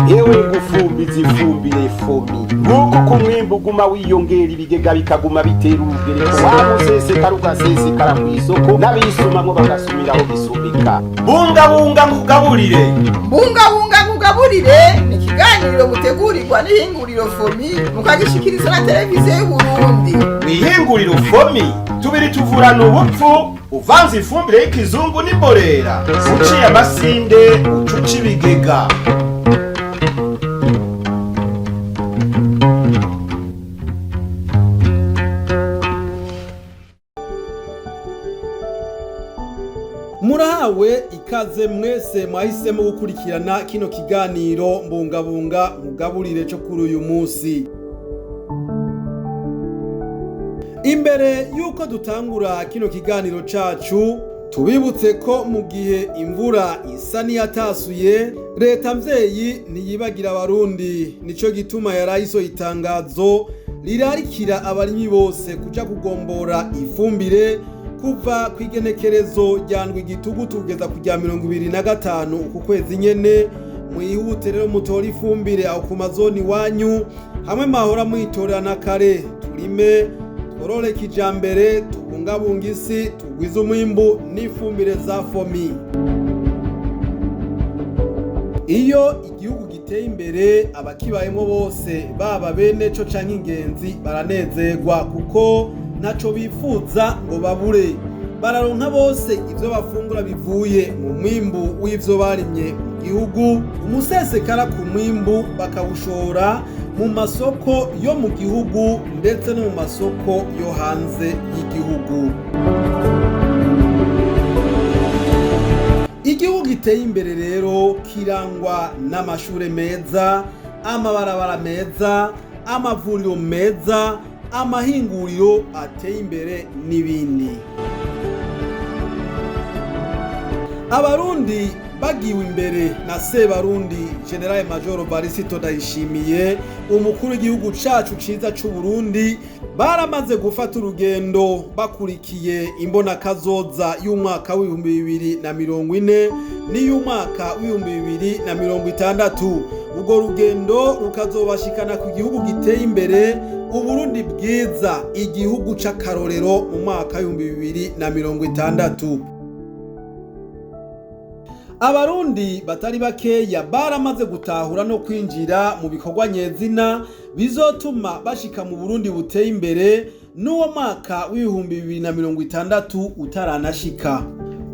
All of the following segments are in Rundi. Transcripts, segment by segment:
Yewe gufumbiza ifumbire FOMI, nguko uko umwimbu uguma wiyongera, ibigega bikaguma bitera urugereko, wa musesekara ugasesekara kw'isoko, n'abisumamwo bagasumira aho gisumika. Bungabunga nkugaburire. Bungabunga nkugaburire ni ikiganiro mutegurirwa n'ihinguriro FOMI, mukagishikirizwa na Televiziyo y'Uburundi. Mwihinguriro FOMI tubiri tuvurana ubupfu uvanze ifumbire y'ikizungu n'imborera, uciye amasinde, ucuca ibigega. Murahawe ikaze mwese mwahisemo gukurikirana kino kiganiro Mbungabunga Mugaburire cyo kuri uyu munsi. Imbere y'uko dutangura kino kiganiro cacu, tubibutse ko mu gihe imvura isa n'iyatasuye, leta mvyeyi ntiyibagira Abarundi. Nico gituma yarayisohoye itangazo rirarikira abarimyi bose kuja kugombora ifumbire kuva ku igenekerezo rya 7 Gitugutu kugeza ku rya 25 uku kwezi nyene. Mwihute rero mutore ifumbire aho ku mazoni iwanyu, hamwe mahora mwitorera na kare. Turime tworore kijambere, tubungabunga isi, tugwize umwimbu n'ifumbire za FOMI. Iyo igihugu giteye imbere, abakibayemo bose, baba bene co canke ingenzi, baranezerwa kuko ntaco bifuza ngo babure. Bararonka bose ivyo bafungura bivuye mu mwimbu w'ivyo barimye mu gihugu, umusesekara ku mwimbu bakawushora mu masoko yo mu gihugu ndetse no mu masoko yo hanze y'igihugu. Igihugu giteye imbere rero kirangwa n'amashure meza, amabarabara meza, amavuriro meza, amahinguriro ateye imbere n'ibindi. Abarundi bagiwe imbere na Sebarundi General Major Varisito Ndayishimiye, umukuru w'igihugu cacu ciza c'u Burundi, baramaze gufata urugendo bakurikiye imbonakazoza y'umwaka w'2040 n'iy'umwaka w'2060. Urwo rugendo rukazobashikana ku gihugu giteye imbere, Uburundi bwiza, igihugu c'akarorero mu mwaka w'2060. Abarundi batari bakeya baramaze gutahura no kwinjira mu bikorwa nyezina bizotuma bashika mu Burundi buteye imbere n'uwo mwaka w'2060 utaranashika.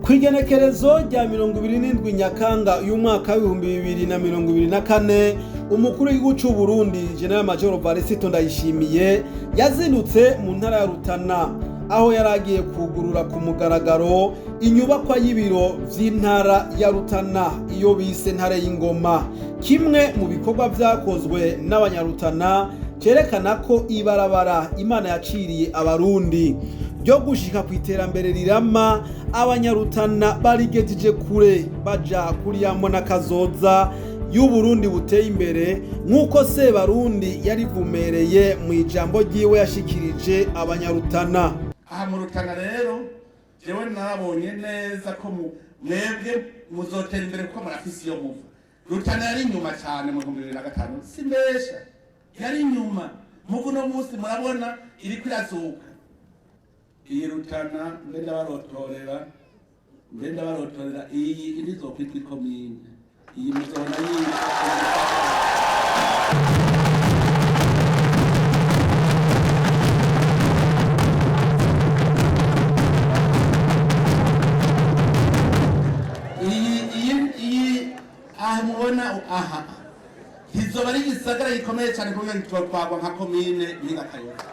Ku igenekerezo rya 27 Nyakanga y'umwaka w'2024, umukuru w'igihugu c'u Burundi General Major Varisito Ndayishimiye yazindutse mu ntara ya Rutana, aho yari agiye kugurura ku mugaragaro inyubakwa y'ibiro vy'intara ya Rutana, iyo bise Ntare y'Ingoma. Kimwe mu bikorwa vyakozwe n'Abanyarutana cerekana ko ibarabara Imana yaciriye Abarundi ryo gushika ku iterambere rirama, Abanyarutana barigejeje kure, baja kuri ya mbonakazoza y'Uburundi buteye imbere, nk'uko Sebarundi yarivumereye mu ijambo ryiwe yashikirije Abanyarutana. Aha mu Rutana rero, jewe narabonye neza ko mwebwe muzotera imbere kuko murafise iyo muva. Rutana yari inyuma cyane mu 2005, simbesha, yari inyuma. Mugu uno munsi murabona iriko irazuka iyi Rutana. Mbe ndabarotorera, mbe ndabarotorera, iyi indi izokwitwa ikomine, iyi muzobona yitwa. Iyi aha mubona aha kizoba ari igisagara gikomeye cyane kuko gitwagwa nka komine Mpinga Kayove,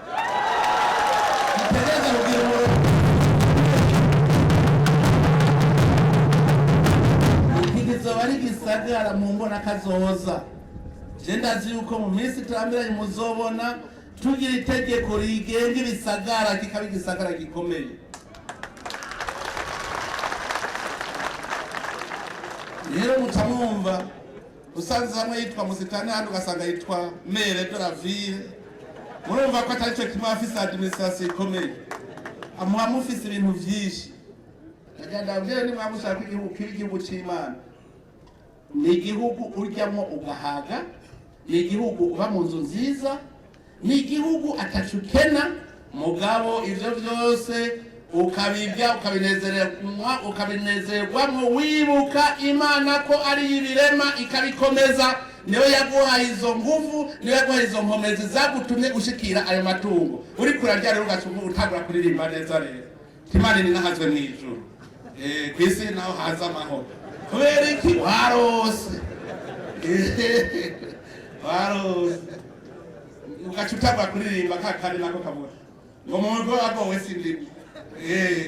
gitereza kugira umurongo. Iki kizoba ari igisagara mu mbona kazoza. Je ndazi yuko mu minsi turambiranye muzobona tugira itegeko rigenga ibisagara, kikaba igisagara gikomeye. Rero muca mwumva usanze hamwe yitwa Musitani, ahandi ugasanga yitwa maire de la ville, murumva ko atari cyo kimwe. Afise administration ikomeye, muba mufise ibintu vyinshi. Ndagira ndabwire, nimwaba mushaka igihugu kiba igihugu c'Imana. Ni igihugu uryamo ugahaga, ni igihugu uba mu nzu nziza, ni igihugu atacu ukena. Mugabo ivyo vyose ukabirya, ukabinezererwa, ukabinezerwamwo wibuka Imana ko ari ibirema ikabikomeza. Niyo yaguhaye izo nguvu, niyo yaguhaye izo nkomezi zagutumye ushikira ayo matungo. Uriko urarya rero, ugaca utangura kuririmba neza rero: "Imana ninahazwe mw'ijuru, kw'isi naho haza amahoro." Kubera iki? Warose, warose, ugaca utangura kuririmba ka kandi nako kavuga ngo: "Mu mugwi w'abagowe sindimwe,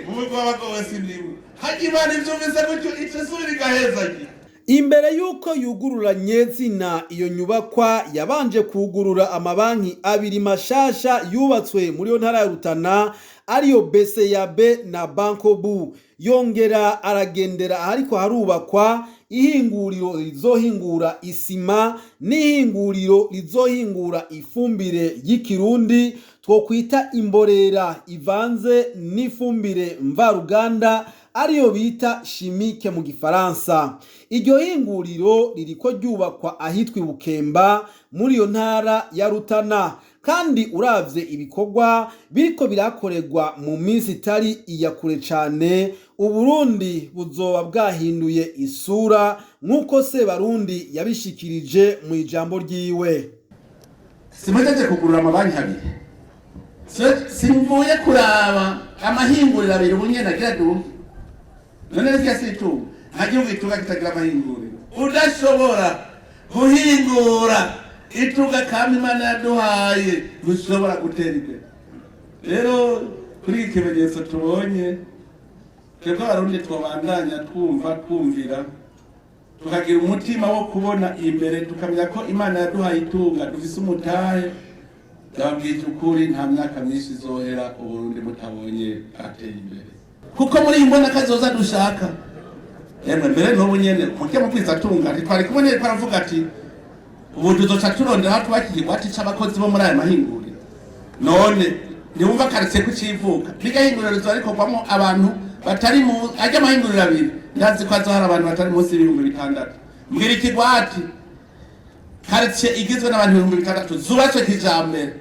mu mugwi w'abagowe sindimwe." Harya Imana ivyumvise gutyo, ica isubira igahezagira. Imbere y'uko yugurura nyezina iyo nyubakwa, yabanje kugurura amabanki abiri mashasha yubatswe muri iyo ntara ya Rutana, ariyo BCAB na Bancobu. Yongera aragendera ahariko harubakwa ihinguriro rizohingura isima n'ihinguriro rizohingura ifumbire y'ikirundi twokwita imborera ivanze n'ifumbire mvaruganda, ariyo bita chimique mu gifaransa. Iryo hinguriro ririko ryubakwa ahitwa Ibukemba muri iyo ntara ya Rutana. Kandi uravye ibikorwa biriko birakorerwa, mu minsi itari iya kure cane Uburundi buzoba bwahinduye isura, nk'uko Sebarundi yabishikirije mu ijambo ryiwe. Simpejeje kugurura amabanki abiri, simvuye kuraba amahinguriro abiri ubu nyene agira duhe. None rya si itunga? Nta gihugu itunga kitagira amahinguriro. Udashobora guhingura itunga kama Imana yaduhaye, ntushobora gutera imbere. Rero kuri iki kimenyetso tubonye, twebwe Abarundi twobandanya twumva, twumvira, tukagira umutima wo kubona imbere, tukamenya ko Imana yaduhaye itunga, dufise umutahe. Ndababwije ukuri, nta myaka myinshi izohera Uburundi mutabonye ateye imbere, kuko muri iyi mbona kazoza dushaka. Emwe, mbere n'ubu nyene muke mu kwizatunga ntitwari kumwe nere aravuga ati: "Ubu tuzoca turondera aho twubaka ikigwati c'abakozi bo muri aya mahinguriro." None ntiwumva quartier ko icivuka n'igahinguriro rizoba rikorwamo abantu batari mu ajya amahinguriro abiri? Ndazi ko hazohari abantu batari munsi y'6000. Mbwira, ikigwati, quartier igizwe n'abantu 6000 zubatswe kijambere,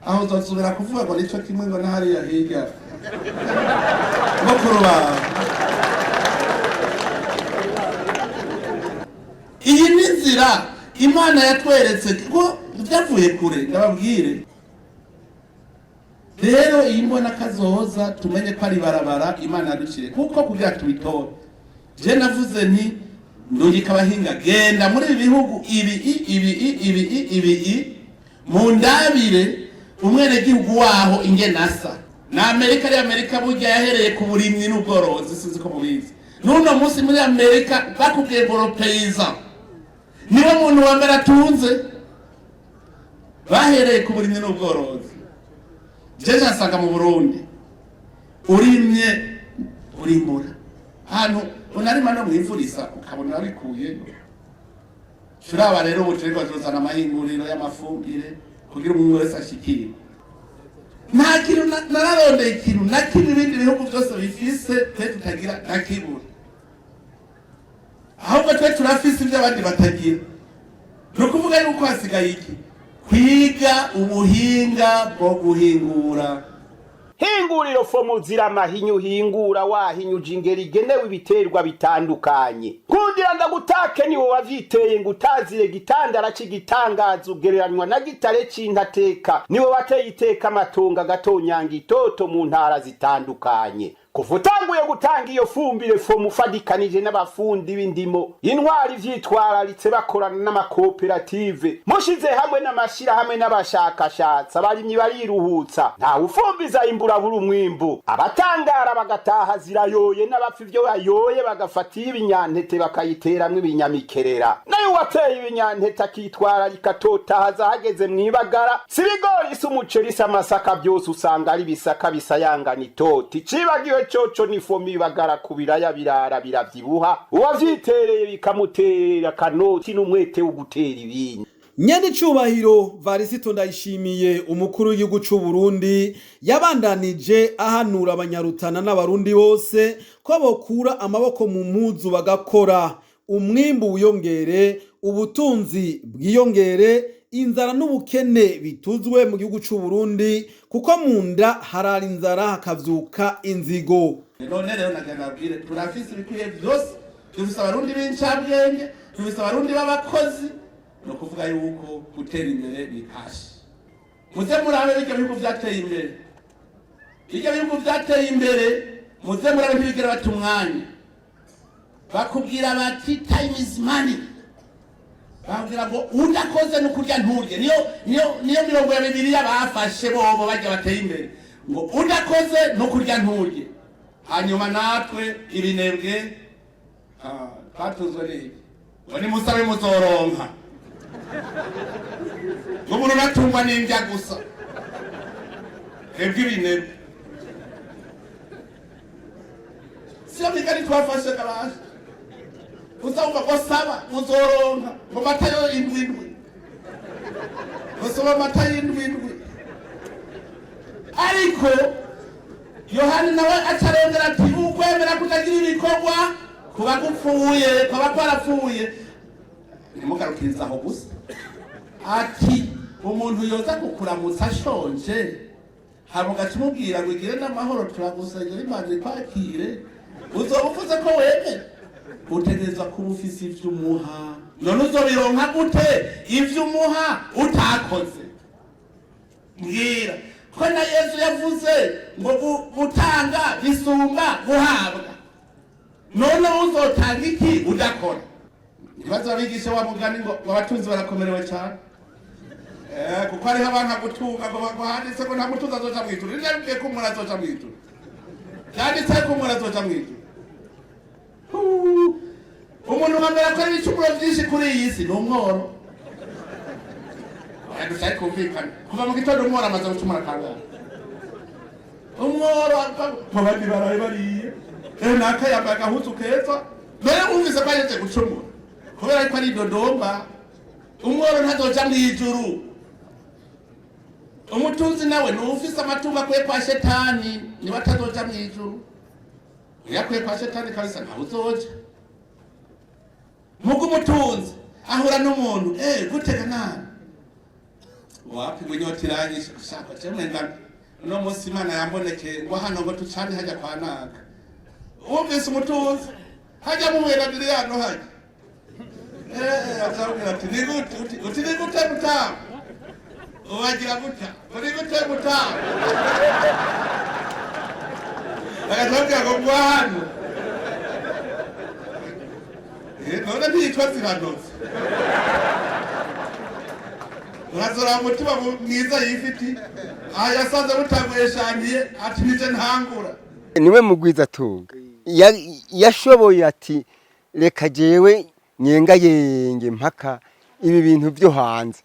aho uzosubira kuvuga ngo nico kimwe ngo n'ahariya hirya ngo ku rubaho? Iyi ni inzira Imana yatweretse ko byavuye kure. Ndababwire rero, iyi mbona kazoza, tumenye ko ari barabara Imana yaduciriye kuko kugira tubitore. Je navuze nti: "Ndungika abahinga, genda muri ibi bihugu ibi i ibi i ibi i ibi i, mundabire umwenegihugu waho ingene asa." Na Amerika, ari Amerika burya yahereye ku burimyi n'ubworozi, sinzi ko mubizi. N'uno munsi muri Amerika bakubwiye ngo le paysan niwe muntu wa mbere atunze, bahereye ku burimyi n'ubworozi. Jeje asanga mu Burundi urimye urimbura, ahantu unarima no mwimvurisa ukabona urabikuye. Turaba rero ubu turiko tuzana amahinguriro y'amafumbire kugira umwe wese ashikire. Nta kintu nararondeye ikintu na kimwe ibindi bihugu byose bifise twe tutagira, nakibura. Ahubwo twe turafise ibyo abandi batagira. Ni ukuvuga yuko hasigaye iki? Kwiga ubuhinga bwo guhingura. Hinguriro Fomu ziramahinyu, hingura wahinyuje ingeri igenewe ibiterwa bitandukanye. Nkundira ndagutake, niwe wavyiteye ngo utazire gitandara c'igitangaza, ugereranywa na gitare c'intateka. Niwe wateye iteka amatungo agatonyanga itoto mu ntara zitandukanye. Kuva utanguye gutanga iyo fumbire Fomu, ufadikanije n'abafundi b'indimo, intwari vyitwararitse, bakorana n'amakoperative, mushize hamwe n'amashirahamwe n'abashakashatsi, abarimyi bariruhutsa. Ntawe ufumbiza imburabura umwimbu, abatangara bagataha zirayoye, n'abapfa ivyo bayoye bagafata ibinyantete bakayiteramwo ibinyamikerera. Nayo uwateye ibinyantete akitwararika atotahaza, hageze mwibagara, si ibigori, si umuceri, si amasaka, byose usanga ari ibisaka bisayangana itoti. Cibagiwe coco ni Fomi ibagara ku biraya, birara biravyibuha, uwavyitereye bikamutera akanoti n'umwete wo gutera ibindi. Nyene icubahiro Varisito Ndayishimiye, umukuru w'igihugu c'u Burundi, yabandanije ahanura Abanyarutana n'Abarundi bose ko bokura amaboko mu mpuzu bagakora. Umwimbu wiyongere, ubutunzi bwiyongere, inzara n'ubukene bituzwe mu gihugu c'u Burundi, kuko mu nda harara inzara hakavyuka inzigo. None rero nagira nabwire, turafise ibikwiye byose, dufise Abarundi b'incabwenge, dufise Abarundi b'abakozi. Ni ukuvuga yuko gutera imbere ni kashi. Muze murabe birya bihugu vyateye imbere, birya bihugu vyateye imbere, muze murabe, ntibigera bata umwanya. Bakubwira bati: "Time is money." Bakubwira ngo udakoze n'ukurya nturye. Niyo mirongo ya Bibiliya bafashe bobo barya bateye imbere, ngo udakoze n'ukurya nturye. Hanyuma natwe ibinebwe, twatuzwe n'iki? Ngo nimusabe muzoronka, ngo umuntu unatungwa n'indya gusa. Twebwe ibinebwe siyo migani twafashe kabasha. Uzumva ngo saba muzoronka, ngo Matayo 7:7, ngo soma Matayo 7:7. Ariko Yohani nawe acarongera ati: "Ukwemera kutagira ibikorwa kuba gupfuye, kuba kwarapfuye." Ntimugarukirize aho gusa, ati umuntu yoza kukuramutsa ashonje, hama ugaca umubwira ngo igire n'amahoro, turagusengera Imana ikwakire, uzoba uvuze ko wemera? Utegerezwa kuba ufise ivyo umuha. None uzobironka gute ivyo umuha utakoze? Mbwira ko na Yesu yavuze ngo gutanga bisumba guhabwa. None uzotanga iki udakora? Ntibaze babigishe wa mugani ngo abatunzi barakomerewe cyane. Kuko hariho abantu gutunga ngo handitse ngo nta mutunzi azoja mw'ijuru. Ntibyabwiye ko umuntu azoja mw'ijuru, byanditse ko umuntu azoja mw'ijuru. Huu. Umuntu wa mbere akora ibicumuro byinshi kuri iyi si ni umworo. Oya, dushake kumvikana. Kuva mu gitondo umworo amaze gucumura kangahe? Umworo mu bandi baraye bariye, naka yambaye agahuzu keza, mbere wumvise ko ahejeje gucumura kubera yuko ari dodomba. Umworo ntazoja mw'ijuru. Umutunzi nawe ni ufise amatungo akwiye kwa shetani, niwe atazoja mw'ijuru. Iyo akwiye kwa shetani kabisa ntawe uzoja. Mugo umutunzi ahura n'umuntu, gutega nabi, wapi, ngo inyota iranyishe, shaka je mwenga uno munsi Imana yambonekeye, ngo hano ngo tucane hajya kwa naka. Wumvise umutunzi hajya muhuye na Diriyano hajya, azabwira ati: "Ni gute?" Uti: "Ni gute mutamu?" Ubagira gutya ngo: "Ni gute mutamu?" Agacabwira ngo ngwa hano. None ntiyitwa ziranotse? Urazora umutima mwiza yifiti aha yasanze mutanguye shangiye, ati nije ntangura. Niwe mugwizatunga yashoboye ati: "Reka jewe nyengayenge mpaka ibi bintu byo hanze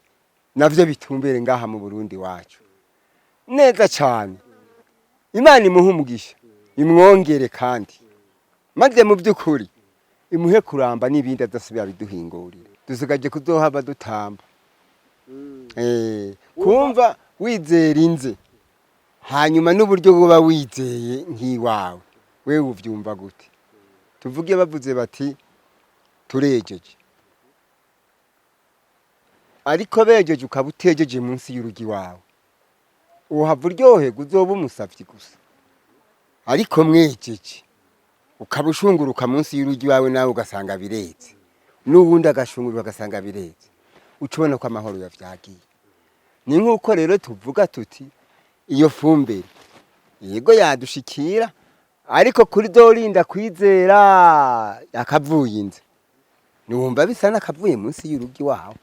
navyo bitumbere ngaha mu Burundi wacu neza cyane." Imana imuhe umugisha, imwongere kandi maze mu by'ukuri imuhe kuramba n'ibindi adasubira biduhingurira. Dusigaje kuzohava dutamba. Kumva wizera inze, hanyuma n'uburyo buba wizeye nk'iwawe, wewe uvyumva gute? Tuvuge bavuze bati turejeje, ariko bejeje ukaba utejeje munsi y'urugi wawe, uhava uryoherwa, uzoba umusavyi gusa. Ariko mwejeje ukaba ushunguruka munsi y'urugi wawe, nawe ugasanga bireze, n'uwundi agashunguruka agasanga bireze, uca ubona ko amahoro yavyagiye. Ni nk'uko rero tuvuga tuti iyo fumbire yego yadushikira, ariko kuri dorinda kwizera akavuye inze, niwumva bisa n'akavuye munsi y'urugi wawe.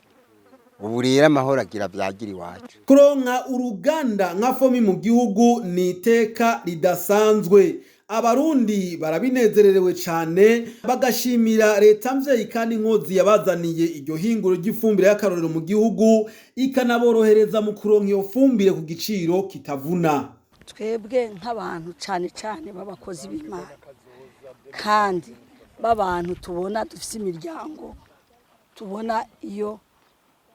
Ubu rero amahoro agira vyagira iwacu. Kuronka uruganda nka FOMI mu gihugu ni iteka ridasanzwe. Abarundi barabinezererewe cyane, bagashimira leta mvyeyi kandi nkozi yabazaniye iryo hinguro ry'ifumbire y'akarorero mu gihugu, ikanaborohereza mu kuronka iyo fumbire ku giciro kitavuna. Twebwe nk'abantu, cyane cyane b'abakozi b'Imana kandi b'abantu tubona dufite imiryango, tubona iyo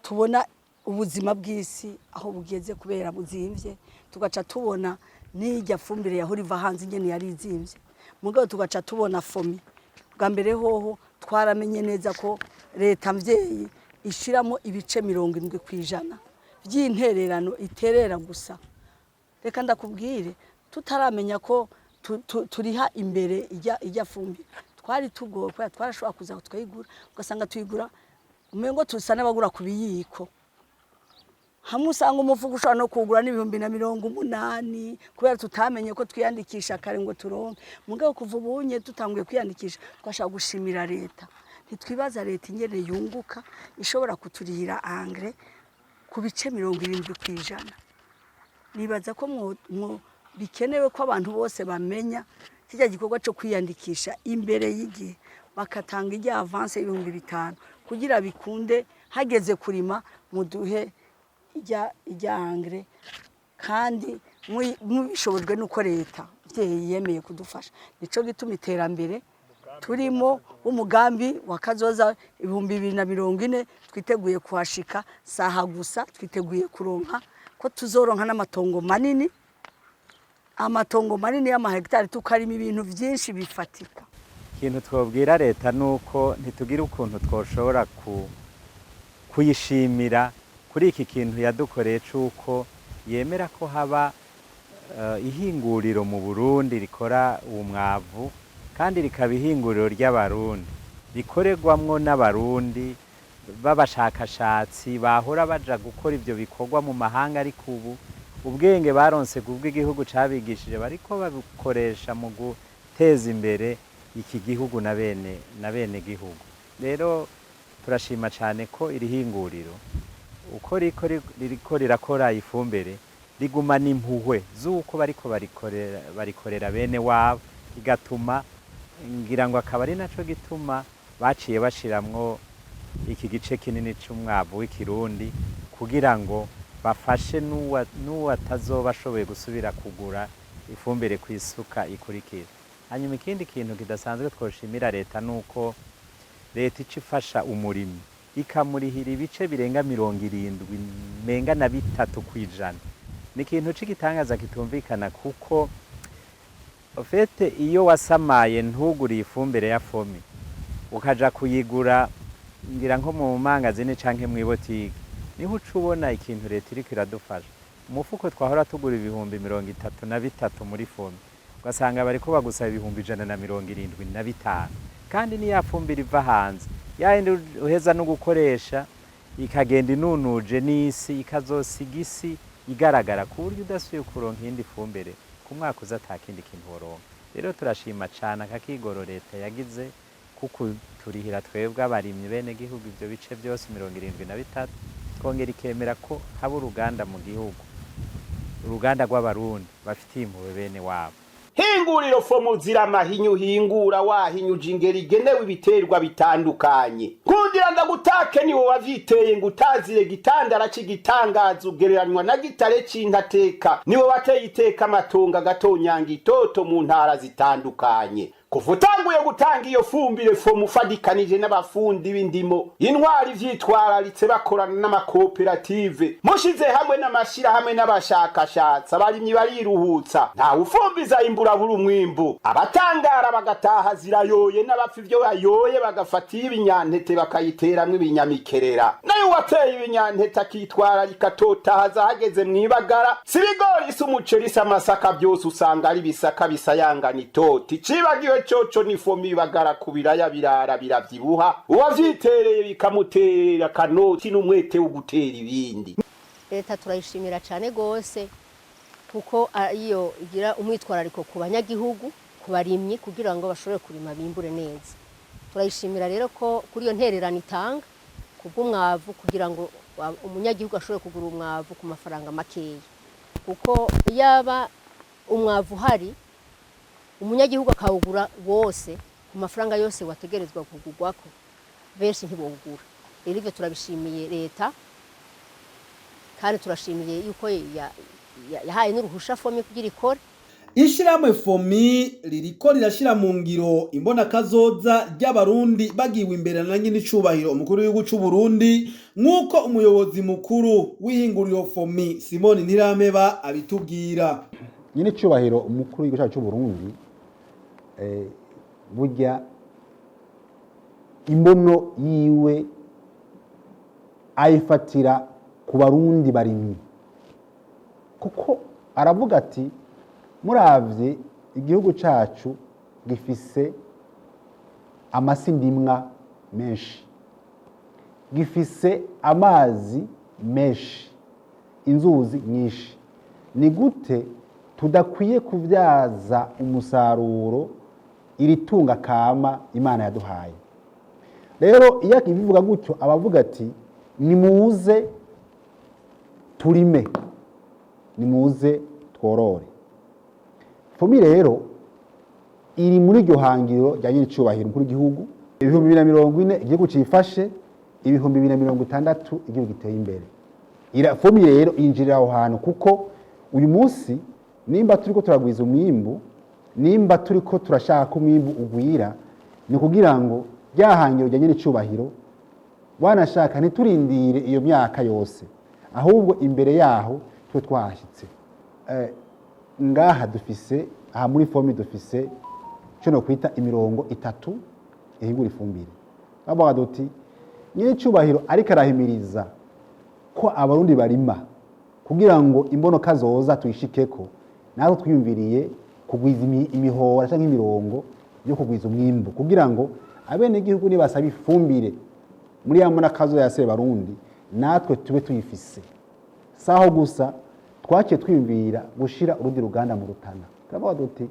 tubona ubuzima bw'isi aho bugeze kubera buzimvye, tugaca tubona n'irya fumbire yahora iva hanze ingene yari izimvye, mugabo tugaca tubona FOMI bwa mbere hoho. Twaramenye neza ko leta mvyeyi ishiramo ibice 70% by'intererano iterera gusa. Reka ndakubwire, tutaramenya ko turiha imbere ijya fumbire, twari tugowe, kubera twarashobora kuza tukayigura, ugasanga tuyigura umengo tusa n'abagura ku biyiko. Hamwe usanga umufuko ushobora no kuwugura n'80,000, kubera tutamenye ko twiyandikisha kare ngo turonke. Mugabo kuva ubunye dutanguye kwiyandikisha, twashaka gushimira leta. Ntitwibaza leta ingene yunguka ishobora kuturihira engrais ku bice 70%. Nibaza ko mwo bikenewe ko abantu bose bamenya kijya gikorwa cyo kwiyandikisha imbere y'igihe, bakatanga ijya avance y'5,000 kugira bikunde hageze kurima muduhe ijya engrais, kandi mubishobojwe nuko leta mvyeyi yemeye kudufasha. Nico gituma iterambere turimo, w'umugambi wa kazoza 2040, twiteguye kuhashika saha gusa. Twiteguye kuronka ko tuzoronka n'amatongo manini, amatongo manini y'amahegitari, tukarima ibintu byinshi bifatika. Ikintu twobwira leta ni uko ntitugira ukuntu twoshobora kuyishimira kuri iki kintu yadukoreye, c'uko yemera ko haba ihinguriro mu Burundi rikora uwo mwavu, kandi rikaba ihinguriro ry'Abarundi, rikorerwamwo n'Abarundi b'abashakashatsi bahora baja gukora ivyo bikorwa mu mahanga, ariko ubu ubwenge baronse kubw'igihugu cabigishije bariko babikoresha mu guteza imbere iki gihugu na bene gihugu. Rero turashima cyane ko iri hinguriro uko ririko rirakora ifumbire, rigumana impuhwe z'uko bariko barikorera bene wabo, igatuma ngira ngo akaba ari naco gituma baciye bashiramwo iki gice kinini c'umwavu w'ikirundi, kugira ngo bafashe n'uwo atazoba ashoboye gusubira kugura ifumbire ku isuka ikurikira. Hanyuma ikindi kintu kidasanzwe twoshimira leta ni uko leta ica ifasha umurimyi, ikamurihira ibice birenga 73 menga%. Ni ikintu c'igitangaza kitumvikana, kuko au fait iyo wasamaye ntugure ifumbire ya FOMI, ukaja kuyigura ngira nko mu mangazini canke mw'ibotike, niho uca ubona ikintu leta iriko iradufasha. Umufuko twahora tugura 33,000 muri FOMI, ugasanga bariko bagusaba 175,000, kandi ni ya fumbire iva hanze, yayindi uheza no gukoresha ikagenda inunuje n'isi, ikazosiga isi igaragara, ku buryo udasubiye kuronka iyindi fumbire ku mwaka uza ata kindi kintu woronka. Rero turashima cane akakigoro leta yagize kuko turihira twebwe abarimyi bene gihugu ivyo bice byose 73, twongera ikemera ko haba uruganda mu gihugu, uruganda rw'Abarundi bafitiye impuhwe bene wabo. Hinguriro FOMU ziramahinyu, hingura wahinyuje ingeri igenewe ibiterwa bitandukanye. Nkundira ndagutake, niwe wavyiteye ngo utazire gitandara c'igitangaza, ugereranywa na gitare c'intateka. Niwe wateye iteka amatungo agatonyanga itoto mu ntara zitandukanye. Kuva utanguye gutanga iyo fumbire FOMU, ufadikanije n'abafundi b'indimo, intwari vyitwararitse, bakorana n'amakoperative, mushize hamwe n'amashirahamwe n'abashakashatsi, abarimyi bariruhutsa. Ntawe ufumbiza imburabura umwimbu, abatangara bagataha zirayoye, n'abapfa ivyo bayoye bagafata ibinyantete bakayiteramwo ibinyamikerera. Nayo uwateye ibinyantete akitwararika atotahaza, hageze mw'ibagara, si ibigori, si umuceri, si amasaka, byose usanga ari ibisaka bisayangana itoti. Cibagiwe coco ni FOMI ibagara ku biraya, birara biravyibuha, uwavyitereye bikamutera akanoti n'umwete wo gutera ibindi. Leta turayishimira cyane rwose, kuko ariyo igira umwitwarariko ku banyagihugu, ku barimyi, kugira ngo bashobore kurima bimbure neza. Turayishimira rero ko kuri iyo ntererano itanga ku bw'umwavu, kugira ngo umunyagihugu ashobore kugura umwavu ku mafaranga makeya, kuko yaba umwavu uhari umunyagihugu akawugura wose ku mafaranga yose wategerezwa kugurwako, benshi ntibowugura. Rero ivyo turabishimiye leta, kandi turashimiye yuko yahaye n'uruhusha FOMI kugira ikore. Ishirahamwe FOMI ririko rirashira mu ngiro imbonakazoza ry'Abarundi bagiwe imbere na nyine icubahiro umukuru w'igihugu c'u Burundi, nk'uko umuyobozi mukuru w'ihinguriro FOMI Simoni Ntirameba abitubwira. Nyine icubahiro umukuru w'igihugu cyacu cy'u Burundi, burya Imbono yiwe ayifatira ku Barundi barimyi, kuko aravuga ati: "Muravye, igihugu cacu gifise amasi ndimwa menshi, gifise amazi menshi, inzuzi nyinshi. Ni gute tudakwiye kubyaza umusaruro iri tunga kama Imana yaduhaye?" Rero iyo ibivuga gutyo, abavuga ati: "Nimuze turime, nimuze tworore." FOMI rero iri muri iryo hangiro rya nyir'icyubahiro umukuru w'igihugu: 2040 igihugu cifashe, 2060 igihugu giteye imbere. FOMI rero yinjirira aho hantu, kuko uyu munsi nimba turiko turagwiza umwimbu, nimba turiko turashaka ko umwimbu ugwira, ni kugira ngo rya hangiro rya nyir'icyubahiro, wanashaka ntiturindire iyo myaka yose, ahubwo imbere yaho twe twahashyitse. Ngaha dufise, aha muri FOMI dufise icyo nokwita imirongo itatu ihingura ifumbire. Bavuga duti: nyir'icyubahiro ariko arahimiriza ko Abarundi barima kugira ngo imbonoka zoza tuyishikeko, natwe twiyumviriye kugwiza imihora cyangwa imirongo yo kugwiza umwimbu, kugira ngo abenegihugu nibasaba ifumbire muri ya mbonakazoza ya Sebarundi, natwe tube tuyifise. Saho gusa, twaciye twiyumvira gushira urundi ruganda mu Rutana. Turavuga duti: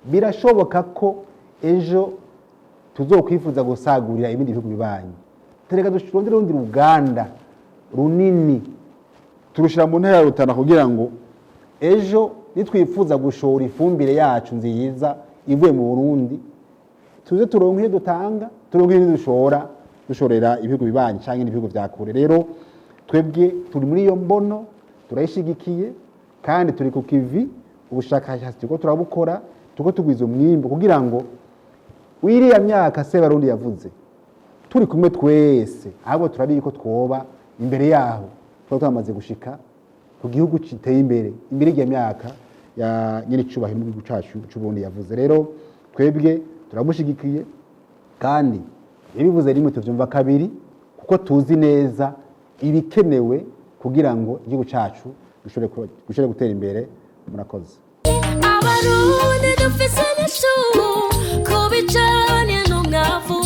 birashoboka ko ejo tuzokwifuza gusagurira ibindi bihugu bibanyi, tereka turondere urundi ruganda runini turushira mu ntara ya Rutana, kugira ngo ejo nitwifuza gushora ifumbire yacu nziza ivuye mu Burundi, tuze turonke iyo dutanga, turonke iyo dushora, dushorera ibihugu bibanyi cyangwa ibihugu vya kure. Rero twebwe turi muri iyo mbono, turayishigikiye kandi turi ku kivi. Ubushakashatsi turiko turabukora, turiko tugwiza umwimbu kugira ngo wiriya myaka Sebarundi yavuze turi kumwe twese, ahubwo turabizi ko twoba imbere yaho, tuba twamaze gushika ku gihugu giteye imbere imbere y'iyo myaka ya nyir'icyubahiro mu gihugu cyacu cy'Uburundi yavuze. Rero twebwe turamushigikiye, kandi yabivuze rimwe tuvyumva kabiri, kuko tuzi neza ibikenewe kugira ngo igihugu cyacu gishobore gutera imbere. Murakoze. Abarundi dufise inyishu ku bijanye n'umwavu,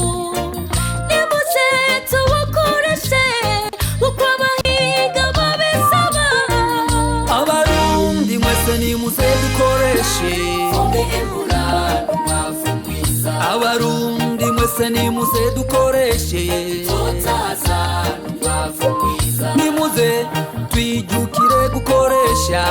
nimuze tuwukoreshe uko abahinga babisaba. Abarundi mwese, nimuze dukoreshe. Abarundi mwese, nimuze dukoreshe, nimuze twijukire gukoresha.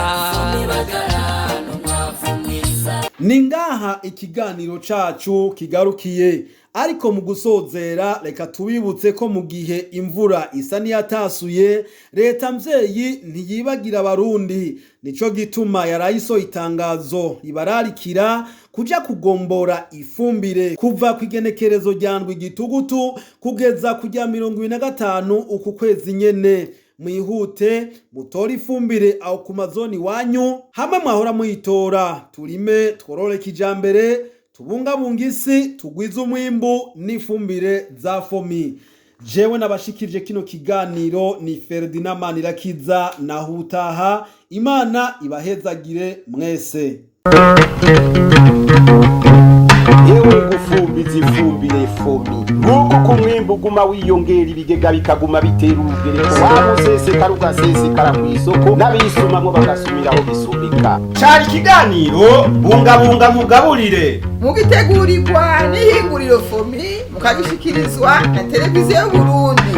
Ni ngaha ikiganiro cacu kigarukiye, ariko mu gusozera reka tubibutse ko mu gihe imvura isa n'iyatasuye, leta mvyeyi ntiyibagira Abarundi. Nico gituma yarayisohoye itangazo ribararikira kuja kugombora ifumbire kuva ku igenekerezo rya 7 Gitugutu kugeza ku rya 25 uku kwezi nyene. Mwihute mutore ifumbire aho ku mazoni iwanyu hamwe mwahora muyitora. Turime, tworore kijambere, tubungabunga isi, tugwize umwimbu n'ifumbire za FOMI. Jewe nabashikirije kino kiganiro ni Ferdinand Manirakiza. Nahutaha, Imana ibahezagire mwese. Yewe, gufumbiza ifumbire FOMI, nguko uko umwimbu uguma wiyongera, ibigega bikaguma bitera urugereko, waba usesekara ugasesekara ku isoko, n'abisumamwo bagasumira aho bisumika. Cari ikiganiro Bungabunga Mugaburire. Mugitegurirwa n'ihinguriro FOMI, mukagishikirizwa na Televiziyo y'Uburundi.